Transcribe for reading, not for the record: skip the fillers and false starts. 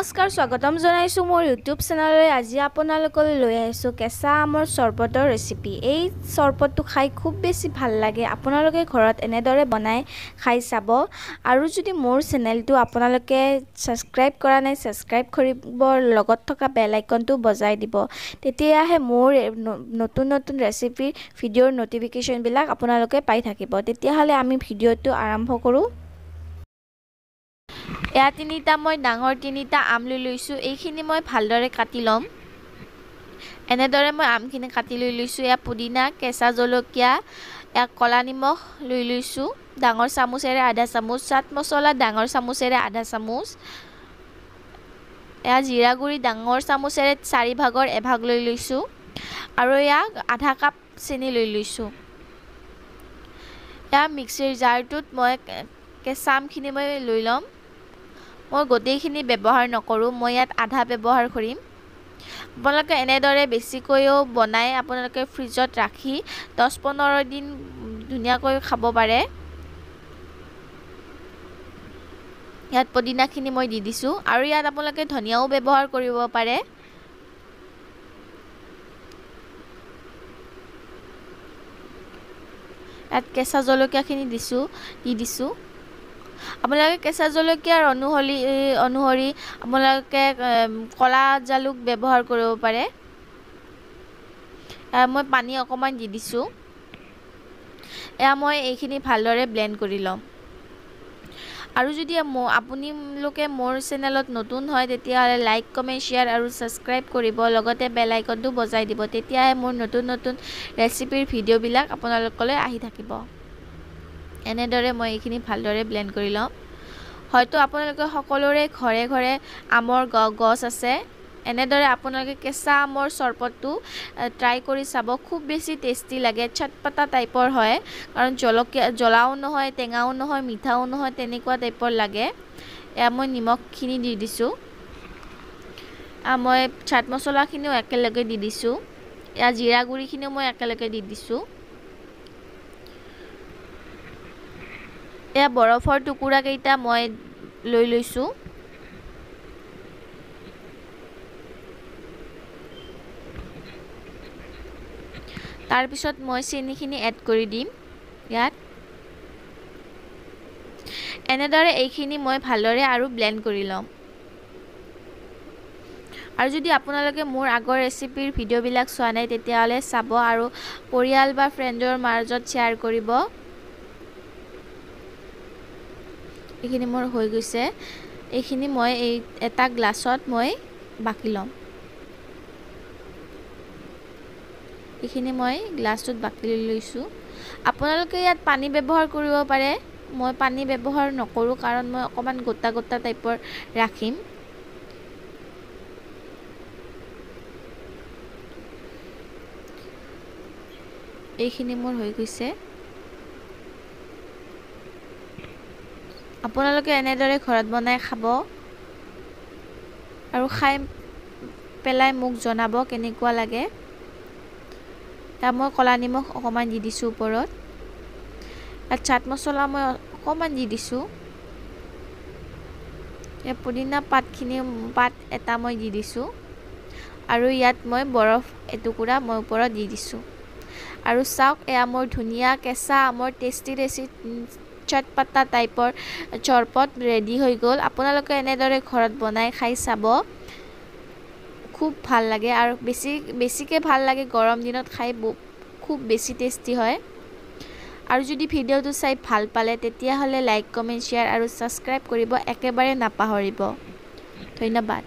নমস্কাৰ, স্বাগতম জনাইছোঁ মোৰ ইউটিউব চেনেললৈ। আজি আপোনালোকলৈ লৈ আহিছোঁ কেঁচা আমৰ চৰবতৰ ৰেচিপি। এই চৰবতটো খাই খুব বেছি ভাল লাগে। আপোনালোকে ঘৰত এনেদৰে বনাই খাই চাব। আৰু যদি মোৰ চেনেলটো আপোনালোকে ছাবস্ক্ৰাইব কৰা নাই, ছাবস্ক্ৰাইব কৰিব, লগত থকা বেল আইকনটো বজাই দিব, তেতিয়াহে মোৰ নতুন নতুন ৰেচিপিৰ ভিডিঅ'ৰ ন'টিফিকেশ্যনবিলাক আপোনালোকে পাই থাকিব। তেতিয়াহ'লে আমি ভিডিঅ'টো আৰম্ভ কৰোঁ। এয়া তিনিটা মই ডাঙৰ তিনিটা আম লৈ লৈছোঁ। এইখিনি মই ভালদৰে কাটি ল'ম। এনেদৰে মই আমখিনি কাটি লৈ লৈছোঁ। এয়া পুদিনা, কেঁচা জলকীয়া, এয়া ক'লা নিমখ লৈ লৈছোঁ ডাঙৰ চামুচেৰে আধা চামুচ, চাট মছলা ডাঙৰ চামুচেৰে আধা চামুচ, এয়া জিৰা গুড়ি ডাঙৰ চামুচেৰে 4 ভাগৰ এভাগ লৈ লৈছোঁ, আৰু এয়া আধা কাপ চেনি লৈ লৈছোঁ। এয়া মিক্সিৰ জাৰটোত মই কেঁচা আমখিনি মই লৈ ল'ম। মই গোটেইখিনি ব্যৱহাৰ নকৰোঁ, মই ইয়াত আধা ব্যৱহাৰ কৰিম। আপোনালোকে এনেদৰে বেছিকৈও বনাই আপোনালোকে ফ্ৰিজত ৰাখি 10-15 দিন ধুনীয়াকৈ খাব পাৰে। ইয়াত পদিনাখিনি মই দি দিছোঁ, আৰু ইয়াত আপোনালোকে ধনিয়াও ব্যৱহাৰ কৰিব পাৰে। ইয়াত কেঁচা জলকীয়াখিনি দি দিছোঁ। আপোনালোকে কেঁচা জলকীয়াৰ অনুসৰি আপোনালোকে ক'লা জালুক ব্যৱহাৰ কৰিব পাৰে। মই পানী অকণমান দি দিছোঁ। এয়া মই এইখিনি ভালদৰে ব্লেণ্ড কৰি ল'ম। আৰু যদি আপোনালোকে মোৰ চেনেলত নতুন হয়, তেতিয়াহ'লে লাইক, কমেণ্ট, শ্বেয়াৰ আৰু ছাবস্ক্ৰাইব কৰিব, লগতে বেল আইকনটো বজাই দিব। তেতিয়াহে মোৰ নতুন নতুন ৰেচিপিৰ ভিডিঅ'বিলাক আপোনালোকলৈ আহি থাকিব। এনেদৰে মই এইখিনি ভালদৰে ব্লেণ্ড কৰি ল'ম। হয়তো আপোনালোকে সকলোৰে ঘৰে ঘৰে আমৰ গছ আছে। এনেদৰে আপোনালোকে কেঁচা আমৰ চৰবতটো ট্ৰাই কৰি চাব, খুব বেছি টেষ্টি লাগে। চটপটা টাইপৰ হয়, কাৰণ জলকীয়া জ্বলাও নহয়, টেঙাও নহয়, মিঠাও নহয়, তেনেকুৱা টাইপৰ লাগে। এয়া মই নিমখখিনি দি দিছোঁ, মই চাট মছলাখিনিও একেলগে দি দিছোঁ, এয়া জিৰা গুড়িখিনিও মই একেলগে দি দিছোঁ। এয়া বৰফৰ টুকুৰাকেইটা মই লৈ লৈছোঁ। তাৰপিছত মই চেনিখিনি এড কৰি দিম ইয়াত। এনেদৰে এইখিনি মই ভালদৰে আৰু ব্লেণ্ড কৰি ল'ম। আৰু যদি আপোনালোকে মোৰ আগৰ ৰেচিপিৰ ভিডিঅ'বিলাক চোৱা নাই, তেতিয়াহ'লে চাব আৰু পৰিয়াল বা ফ্ৰেণ্ডৰ মাজত শ্বেয়াৰ কৰিব। এইখিনি মোৰ হৈ গৈছে। এইখিনি মই এই এটা গ্লাছত মই বাকি ল'ম। এইখিনি মই গ্লাছটোত বাকি লৈছোঁ। আপোনালোকে ইয়াত পানী ব্যৱহাৰ কৰিব পাৰে। মই পানী ব্যৱহাৰ নকৰোঁ, কাৰণ মই অকণমান গোটা গোটা টাইপৰ ৰাখিম। এইখিনি মোৰ হৈ গৈছে। আপোনালোকে এনেদৰে ঘৰত বনাই খাব আৰু খাই পেলাই মোক জনাব কেনেকুৱা লাগে। তাত মই ক'লা নিমখ অকণমান দি দিছোঁ ওপৰত। ইয়াত চাট মছলা মই অকণমান দি দিছোঁ। ইয়াত পুদিনা পাত এটা মই দি দিছোঁ, আৰু ইয়াত মই বৰফ এটুকুৰা মই ওপৰত দি দিছোঁ। আৰু চাওক, এয়া মোৰ ধুনীয়া কেঁচা আমৰ টেষ্টি ৰেচিপি চটপটা টাইপৰ চৰবত ৰেডি হৈ গ'ল। আপোনালোকে এনেদৰে ঘৰত বনাই খাই চাব, খুব ভাল লাগে। আৰু বেছিকৈ ভাল লাগে গৰম দিনত খাই, খুব বেছি টেষ্টি হয়। আৰু যদি ভিডিঅ'টো চাই ভাল পালে, তেতিয়াহ'লে লাইক, কমেণ্ট, শ্বেয়াৰ আৰু ছাবস্ক্ৰাইব কৰিব একেবাৰে নাপাহৰিব। ধন্যবাদ।